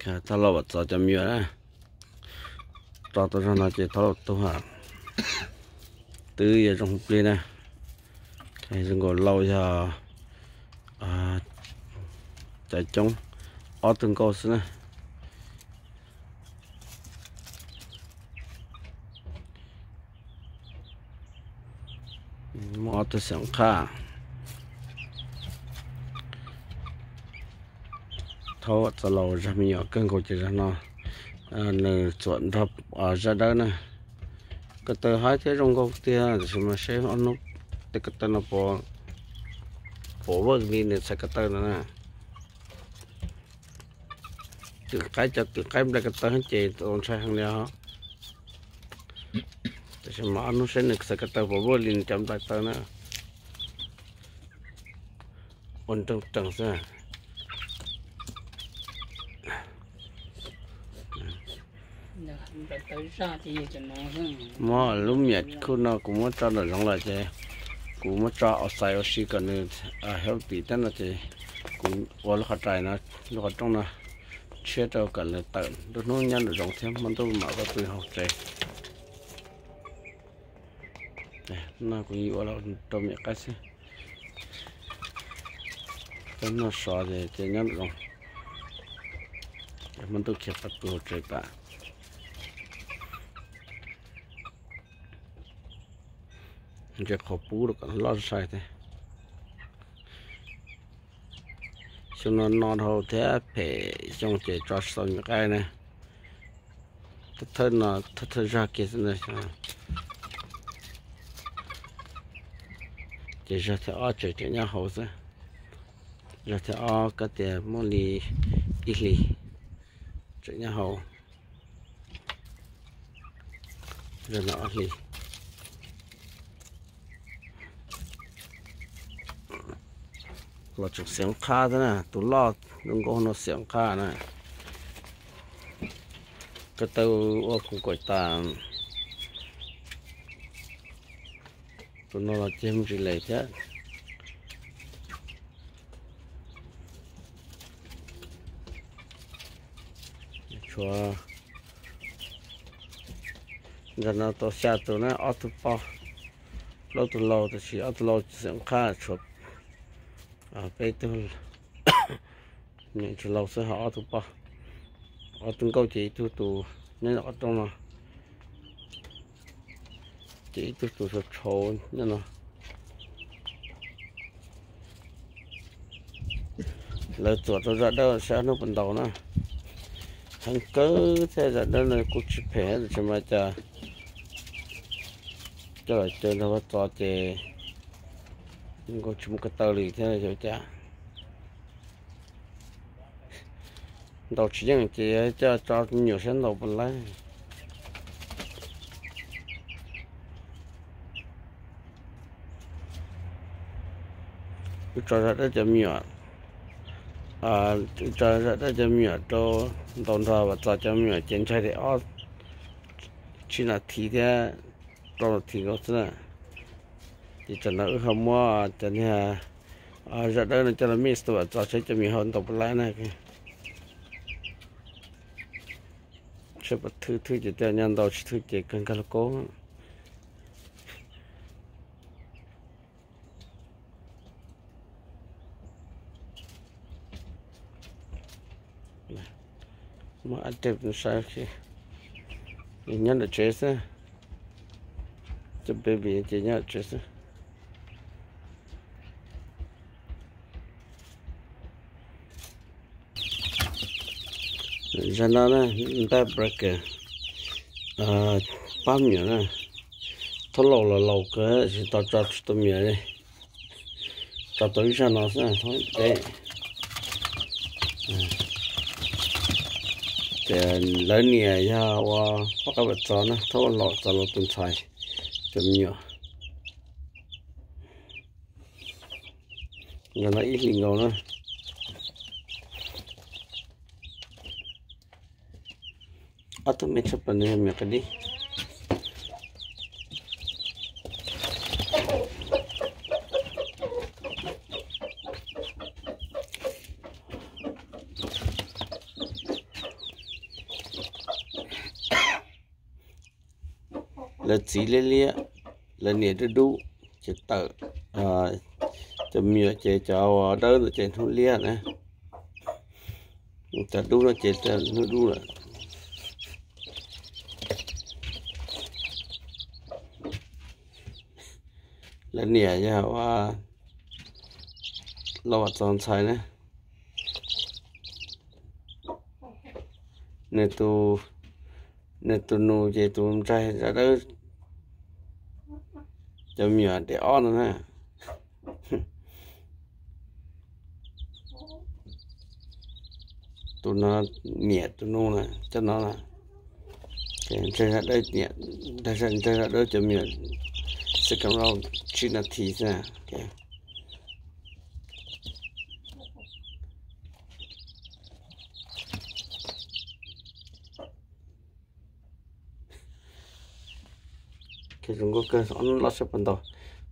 Thab Lauj Vam Txos cov me nyuam na, tso tau zog no ces Thab Lauj tuag, twb yuav zoo plig na. Zoo nkaus Lauj yog cov coob, ob tug nkauj xwb na. Muaj ob tug xeem qhaj. Thab Vam Txos Lauj zag me nyuam kawg nkaus ces zag no nws txuam nrog Zaj Dawb na. Ko taw haib thiab zoo nkauj tiag, tiam sis mas seb ob hnub tej ko taw no puas vaj li nws txhais ko taw no na. Twm qaib, cov twm qaib nplai ko taw ces tau ntshai heev li os. Tiam sis mas ob hnub seb nws txhais ko taw puas vaj li nws cov nplai taw na. Ua nreeg rees xwb. Muab lub miam khuj no kuv muab tso nraum zoov lawm ces kuv muab tso outside ua si kom nws healthy thiab no ces kuv ua lub qhov rais no, lub qhov rooj no tshiab rau kom nws tawm nruab hnub nyob nraum zoov thiab hmo ntuj mam rov pw hauv tsev. No kuv yeej ua rau miam qaib xwb. Peb noj sov ces nyob nraum zoov, hmo ntuj khiav rov pw hauv tsev tas. Ntsia qhov pub rau kom loj sai thiab. Xyoo no no dhau thiab phem xyoo ces tso tsis tau miam qaib na. Thawj thawj no thawj thawj zag kiag xwb na. Ces zag thiab ob tseem tseem nyob hauv xwb. Zag thiab ob koj tias muaj li ib hlis tseem nyob hauv. Zag no ob hlis. Los tseem xiav qhab thiab na, tus loj zoo nkauj no xiav qhab na. Ko taw ua kuv kuam tas. Tus no los ceg me ntsis lem thiab. Tshuav ntawm no tau xya tus na, ob tug poj, plaub tug lau, tab sis ob tug lau tsis xeem qhab, tshuav peb tug niam ntsis lau xwb ho ob tug poj. Ob tug nkauj ces ib tug tus nyob qhov rooj no, ces ib tug tus tshau tshau nyob no. Lawv txuam rau Zaj Dawb saib ob hnub puas ntaus na. Heev kawg thiab, Zaj Dawb no kuj tsis phem tab sis mas cas coj los caw nrog Vaj Txos ces nkaus tsis muaj ko taw li thiab xyov cas. Ntaus tsis yeej ces coj tso me nyuam saib ntaus puas laib. Wb tso Zaj Dawb cov me nyuam, wb tso Zaj Dawb cov me nyuam rau ntaus nrog Vam Txos cov me nyuam ces ntshai li ob tsib nas this thiab, rau nas this nkaus xwb na. Ces tsam no wb ho muab cov niag Zaj Dawb no coj los mix tus Vam Txos saib cov me nyuam ho ntaus puas laib na. Saib puas thwj, thwj ces tej nyob ntau, tsis thwj ces kawg nkag lauj kaub. Muab update saib, nyob ntawm tsev xwb. Cov baby ces nyob ntawm tsev xwb. Zaj no na, bed breaker, pab me nyuam na. Thaub laus los laus kawg tsis tau tso tsis tau me nyuam li. Tso tau ib zaj no xwb, thaub peb. Ces lawv niam yog ua poj qaib Vam Txos na, thaub ua laus Txos laus tus ntxhais cov me nyuam. Yog no ib hlis nkaus na. Ob tug me tshaj plaws nws yog me qis dib. Lawv txiv liab liab, lawv niam dub dub, ces tawm cov me nyuam ces cov dawb ntawd ces hnub liab na, cov dub no ces hnub dub lawm. Lawv niam yog ua Lauj Vam Txos ntxhais na, nws tus, nws tus nus ces tus ntxhais zaj dawb, cov me nyuam deb ob no na. Tus no niam tus nus na, cov no na. Ntxhais zaj dawb niam, ntxhais zaj dawb cov me nyuam, xwb kam lauj tsib nas this xwb. Zoo nkauj kawg, ob hnub loj sab pas ntau.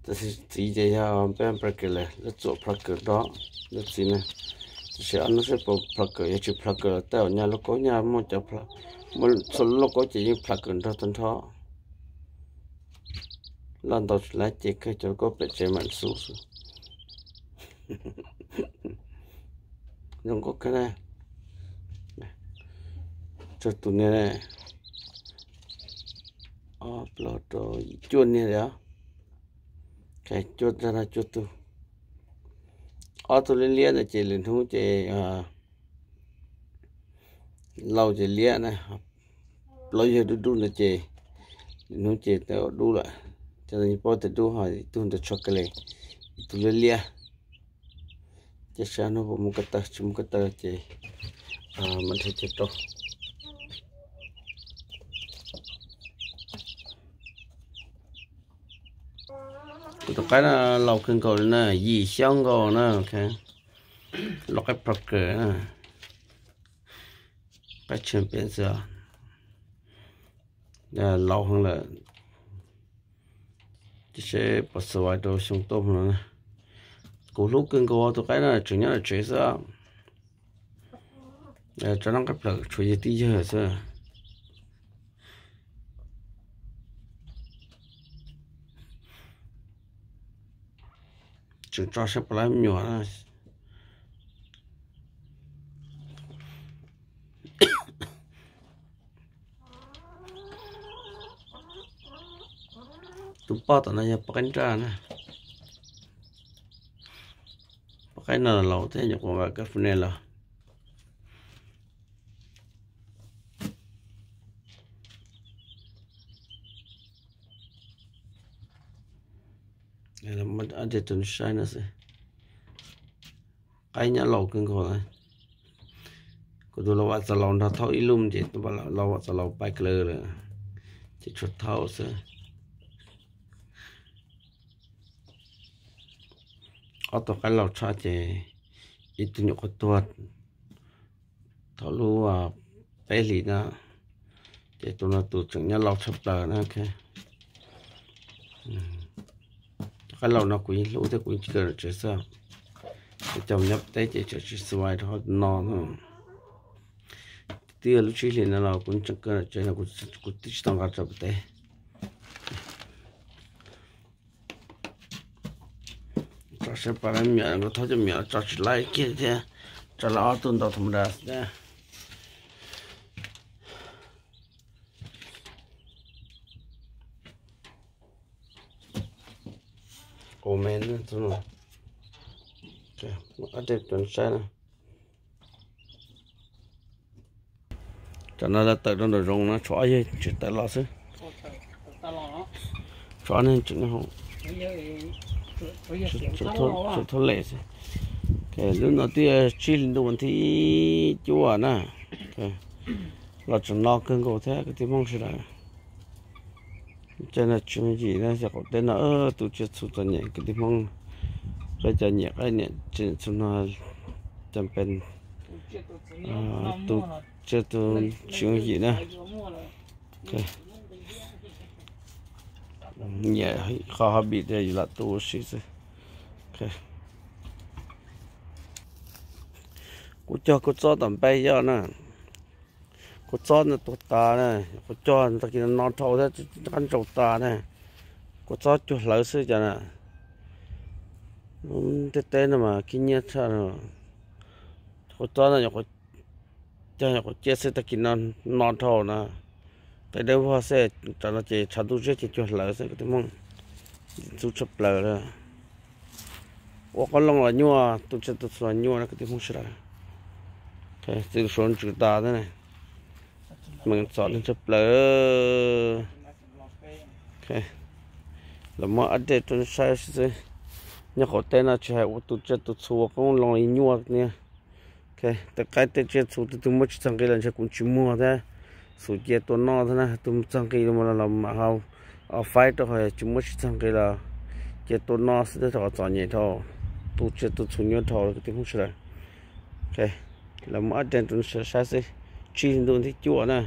Tab sis txiv ces yog peb plag kawm lawm, lawv txuam plag kawm nrog lawv txiv na. Tab sis ob hnub sab pas plag kawm, yog tsis plag kawm los tej zaum nyaj lauj kaub nyaj muaj cov, muaj txhua lauj kaub ces yeej plag kawm nrog tag nrho. Loj ntau tsis lab ces kawg cov lauj kaub pem tsev mam xub xwb. Zoo nkauj kawg na. Tsawg tus niag, ob plaub rau cuaj niag li os. Cuaj, cuaj tug. Ob tug liab liab no ces lwm hnub ces Lauj ces liab na, plaub yawg dub dub ntawd ces lwm hnub ces tawm dub lawm. Cov ntawd yeej paub tias dub, ho ib tug ntawd tshuav ka le, ib tug liab liab. Ces saib hnub puas mus ko taw, tsis mus ko taw ces mam nrhiav cia rau. Kuv tus qaib no laus kawg nkaus li na, yim xyoo nkaus na. Los qaib plag kawm na, qaib champion xwb, laus heev lawm. Ces seb puas survive rau xyoo tuaj mus no na. Kuv hlub kawg nkaus tus qaib no, tseem nyob tsev xwb. Tso noj qaib plawm tshuav yawg tib yawg xwb. Tseem tso siab pom lawv me nyuam. Tus poj tom no yog poj qaib nraj na. Poj qaib no laus thiab, nyuam qhuav nqa California los. Update tus saib no xwb. Qaib nyob laus kawg nkaus na. Kuv tus laus Vam Txos Laus nrog thaub ib lub ces tus laus Vam Txos Laus pais kaw lawm, ces tshuav thaub xwb. Ob tug qaib laus tshaj ces ib tug nyuam qhuav tuag thaum lub peb hlis na, ces tus no tus tseem nyob laus tshaj plaws na. Cov qaib laus no kuv yeej hlub thiab kuv yeej kaw nram tsev xwb. Kuv coj mus nyob peb teb ces tseem tsis survive rau qhov no. Twb yog lub tsib hlis no los kuv tseem kaw nram tsev no, kuv twb tsis tau nqa tso pem teb. Tso siab pom lawv me nyuam, nkawd thaub cov me nyuam tso tsis laib kiag thiab, tso lawv ob tug ntau tha ma da xwb. Ua me tus no, ua dej tus saib na. Tam no lawv tawm rau nraum zoov no, tshuav ob yawg tseem tawm los xwb. Tshuav ob neeg tseem nyob hauv, tseem thauj lem xwb. Lub no twb tsib hlis ntuj vas thib cuaj na, los tseem no kawg nkaus thiab kwv tij Hmoob sawv daws. Tsiaj no tsis yooj yim na, xyov qaum teb no tus tsiaj txhu txom nyem kwv tij Hmoob, peb cov nyiam qaib nyiam tsiaj txhu no, cov pes tus tsiaj tus tsis yooj yim na. Nyiam qhov hobby tias yus lam tu ua si xwb. Kuv cog kuv txob tom npeb yoj na. Kua txob no tuag tas na, kua cog tag kis no no dhau thiab, rov qab ntsaus tas na. Kua txob cuag hlawv xwb cas na. Tej teb no mas khib nyiab tshaj. Kua txob no cog nyuam qhuav ciaj xwb, tag kis no no dhau na. Qe dawb vog xwb, tsam no ces tshav ntuj ziab ces cuag hlawv xwb kwv tij Hmoob. Ntxub tshaj plaws lawm. Ua qoob loo los nyuaj, tu tsiaj tu txhu los nyuaj na kwv tij Hmoob sawv daws. Txiv lus suav ntsws tas thiab na. Meem txom nyem tshaj plaws. Los muab update rau nej saib xwb. Nyob qaum teb no tsis hais ua tu tsiaj tu txhu ua qoob loo li nyuaj ni. Tej qaib tej tsiaj txhu tus twg muab tsis txog nqi los ntshe kuv tsis muag thiab, xum cia tua noj thiab na. Tus txog nqi los mam hau faib rau, ho tsis muab tsis txog nqi los cia tua noj xwb thiab, rau qhov txom nyem dhau. Tu tsiaj tu txhu nyuaj dhau kwv tij Hmoob sawv daws. Los muab update rau nej saib xwb. Tsib ntuj thib cuaj na.